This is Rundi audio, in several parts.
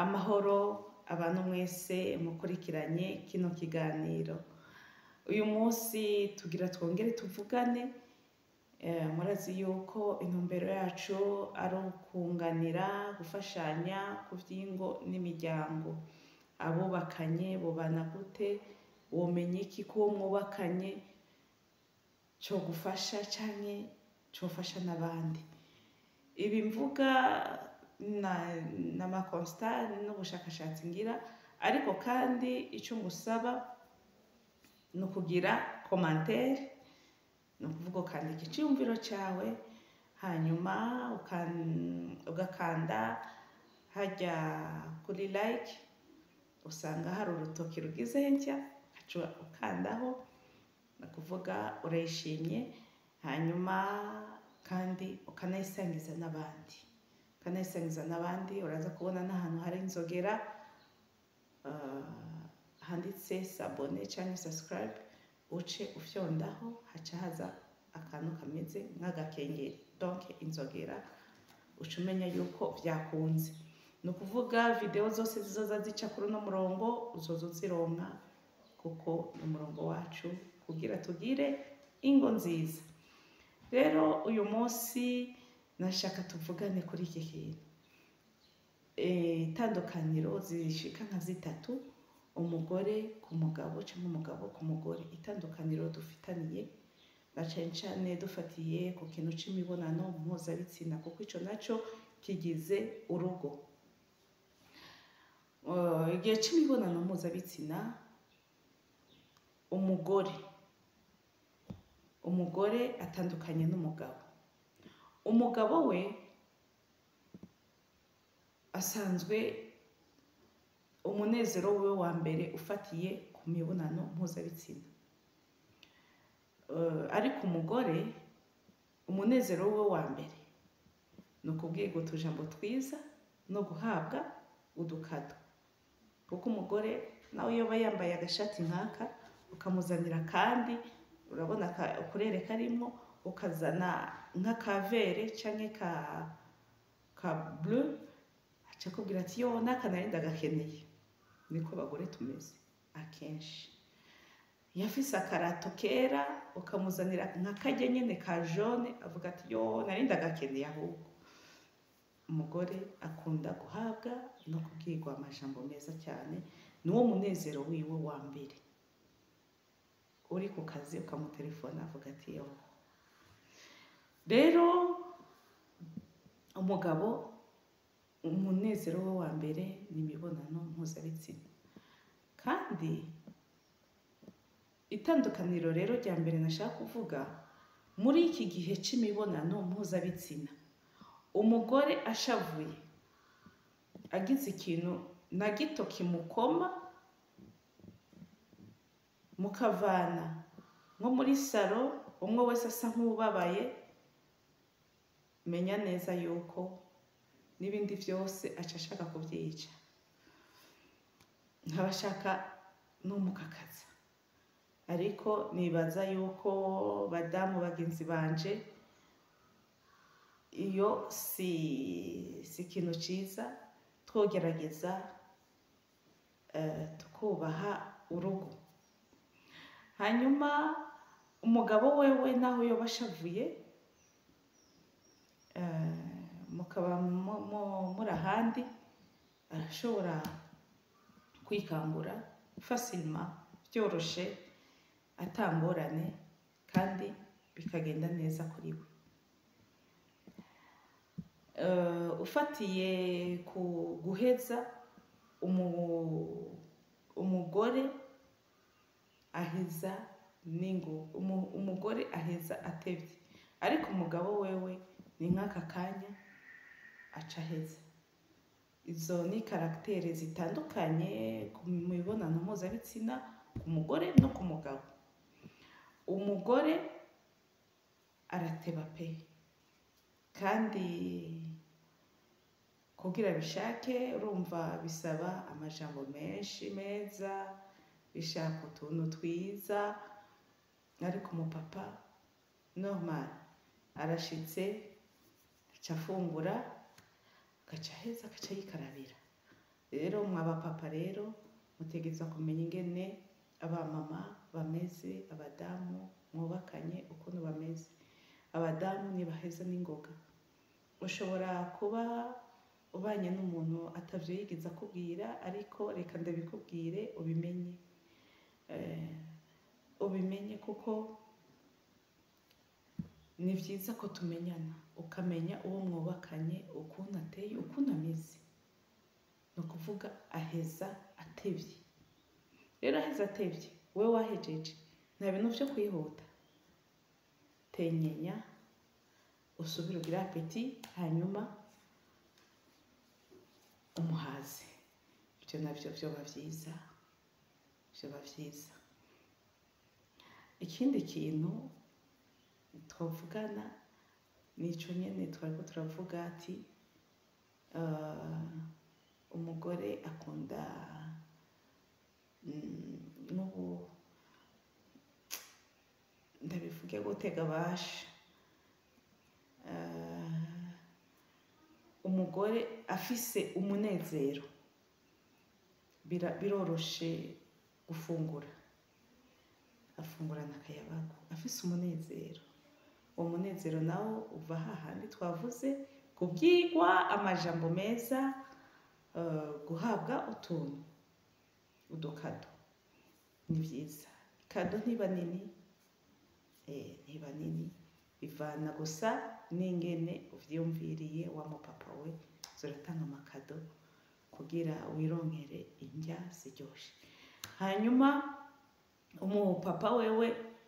Amahoro abantu mwese mukurikiranye kino kiganiro. Uyu munsi tugira twongere tuvugane. Murazi yuko intumbero yacu ari ukunganira, gufashanya ku vy'ingo n'imiryango. Abubakanye bobana gute? Womenya iki kuwo mwubakanye cogufasha canke cofasha n'abandi? Ibi mvuga n'ama constats n'ubushakashatsi ngira, ariko kandi ico ngusaba ni ukugira commentaire, ni ukuvuga ukandika iciyumviro cawe, hanyuma ugakanda harya kuri like, usanga hari urutoki rugize ntya, ugaca ukandaho, ni ukuvuga urayishimye, hanyuma kandi ukanayisangiza n'abandi, ukanayisangiza n'abandi. Uraza kubona n'ahantu hari inzogera, handitse s'abonner canke subscribe, uce ufyondaho, haca haza akantu kameze nk'agakengeri, donc inzogera, uca umenya yuko vyakunze. Ni ukuvuga video zose zizoza zica kuri uno murongo uzoza uzironka, kuko ni umurongo wacu kugira tugire ingo nziza. Rero uyu munsi nashaka tuvugane kuri iki kintu: itandukaniro zishika nka zitatu, umugore ku mugabo cyangwa umugabo ku mugore, itandukaniro dufitaniye na cane cane dufatiye ku kintu c'imibonano mpuzabitsina, kuko ico naco kigize urugo. Igihe c'imibonano mpuzabitsina, umugore atandukanye n'umugabo. Umugabo we asanzwe umunezero wiwe wa mbere ufatiye ku mibonano mpuzabitsina, ariko umugore umunezero wiwe wa mbere ni ukubwirwa utujambo twiza no guhabwa udu cadeaux, kuko umugore nawe iyo aba yambaye agashati nk'aka, ukamuzanira kandi urabona ukurere karimo, ukazana nk'aka vert canke ka bleu, aca akubwira ati: "Yo, n'aka nari ndagakeneye." Niko abagore tumeze akenshi. Iyo afise akarato kera, ukamuzanira nka karya nyene ka jaune, avuga ati: "Yo, nari ndagakeneye." Ahubwo umugore akunda guhabwa no kubwirwa amajambo meza cyane, niwo munezero wiwe wa mbere. Uri ku kazi ukamutelefona, avuga ati: "Yo." Rero umugabo umunezero we wa mbere ni imibonano mpuzabitsina. Kandi itandukaniro rero rya mbere nashaka kuvuga muri iki gihe c'imibonano mpuzabitsina, umugore ashavuye, agize ikintu na gito kimukoma, mukavana nko muri salon, umwe wese asa nk'ubabaye, menya neza yuko n'ibindi byose aca ashaka kubyica, nk'abashaka n'umukakaza. Ariko nibaza yuko badamu bagenzi banje, iyo si ikintu ciza. Twogerageza tukubaha urugo. Hanyuma umugabo wewe naho yoba ashavuye, mukaba muri ahandi, arashobora kwikangura facilement, byoroshe, atangorane, kandi bikagenda neza kuri we. Ufatiye ku guheza, umugore aheza n'ingo, umugore aheza atevye, ariko umugabo wewe ni nk'aka kanya aca aheza. Izo ni caractères zitandukanye ku mibonano mpuzabitsina, ku mugore no ku mugabo. Umugore arateba pe, kandi kugira bishake, urumva bisaba amajambo menshi meza, bishaka utuntu twiza, ariko umupapa normal arashitse, aca afungura, agaca aheza, agaca yikarabira. Rero mwabapapa rero mutegerezwa kumenya ingene abamama bameze, abadamu mwubakanye ukuntu bameze. Abadamu ntibaheza n'ingoga. Ushobora kuba ubanye n'umuntu atavyo yigeze akubwira, ariko reka ndabikubwire ubimenye. Ubimenye kuko ni vyiza ko tumenyana, ukamenya uwo mwubakanye ukuntu ateye, ukuntu ameze. Ni ukuvuga aheza atevye. Rero aheza atevye, wewe wahejeje, nta bintu vyo kwihuta. Tenyenya, usubire ugire appétit, hanyuma umuhaze. Ivyo navyo vyoba vyiza, vyoba vyiza. Ikindi kintu twavugana nico nyene twariko turavuga ati umugore akunda n'ubu ndabivuge gutega basha, umugore afise umunezero biroroshe gufungura, afungurana akayabagu afise umunezero. Uwo munezero nawo uva hahandi twavuze kubyigwa amajambo meza, guhabwa utuntu udukado ni vyiza. Ikado ntiba nini, ntiba nini, bivana gusa n'ingene uvyiyumviriye. Wa mupapa we uratanga amakado kugira wironkere indya ziryoshe. Hanyuma umupapa wewe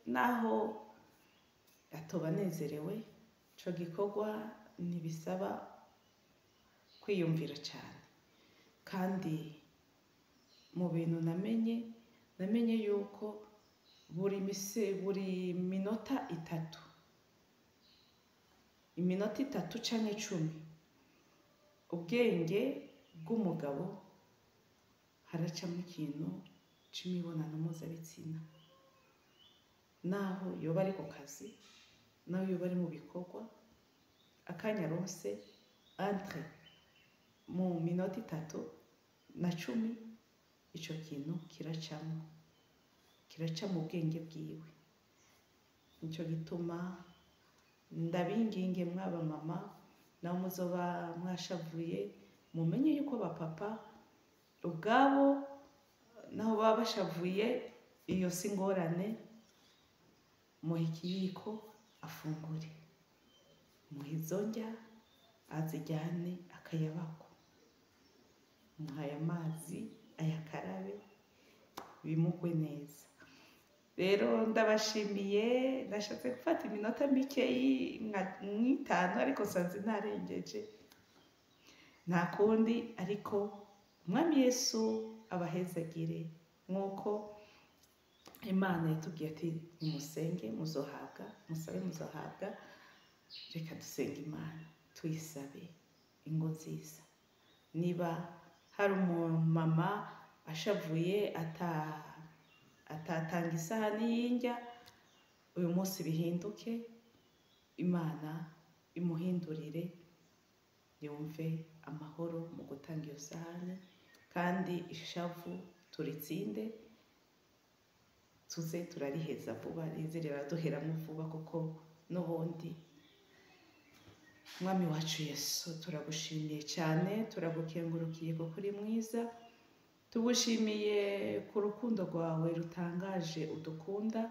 naho atoba anezerewe, ico gikorwa ntibisaba kwiyumvira cane. Kandi mu bintu namenye yuko buri minota itatu, iminota 3 canke 10, ubwenge bw'umugabo haracamo ikintu c'imibonano mpuzabitsina. Naho yoba ari ku kazi, naho yoba ari mu bikorwa, akanya aronse entre mu minota 3 na 10, ico kintu kiracamo, kiraca mu bwenge bwiwe. Nico gituma ndabinginge mwaba mama, naho muzoba mwashavuye, mumenye yuko abapapa ubwabo naho baba bashavuye, iyo si ingorane. Muhe ikiyiko afungure, muhe izo ndya azijyane akayabako, muhaye amazi ayakarabe bimugwe neza. Rero ndabashimiye, nashatse gufata iminota mikeyi nk'itanu, ariko nsanze ntarengeje, nta kundi. Ariko Umwami Yesu abahezagire, nk'uko Imana yatubwiye ati nimusenge muzohabwa, musabe muzohabwa. Reka dusenge Imana tuyisabe ingo nziza. Niba hari umumama ashavuye atatanga isahani y'indya, uyu munsi bihinduke, Imana imuhindurire yumve amahoro mu gutanga iyo sahani, kandi ishavu turitsinde, tuze turariheza vuba, rize riraduheramo vuba, kuko n'ubundi Mwami wacu Yesu turagushimiye cyane, turagukengurukiye kuko uri mwiza. Tugushimiye ku rukundo rwawe rutangaje udukunda,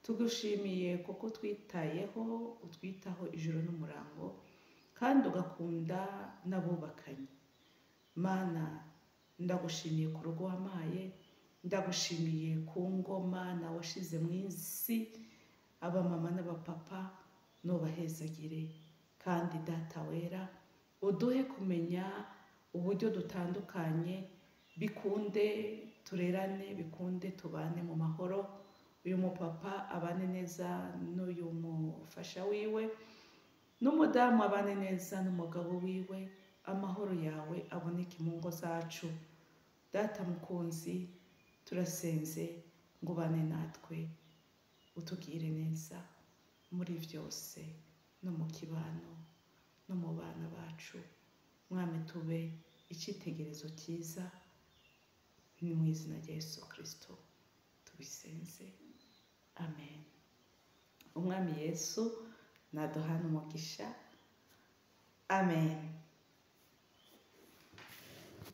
tugushimiye kuko utwitayeho, utwitaho ijoro n'umurango, kandi ugakunda n'abubakanye. Mana, ndagushimiye ku rugo wampaye, ndagushimiye ku ngoma nawe washize mu isi, abamama n'abapapa nubahezagire. Kandi Data wera, uduhe kumenya uburyo dutandukanye, bikunde turerane, bikunde tubane mu mahoro. Uyu mupapa abane neza n'uyu mufasha wiwe, n'umudamu abane neza n'umugabo wiwe, amahoro yawe aboneke mu ngo zacu. Data mukunzi, turasenze ngo ubane natwe, utugire neza muri byose, no mu kibano, no mu bana bacu. Mwami, tube icyitegererezo cyiza. Ni mu izina rya Yesu Kirisito tubisenze, amen. Umwami Yesu naduhana umugisha, amen.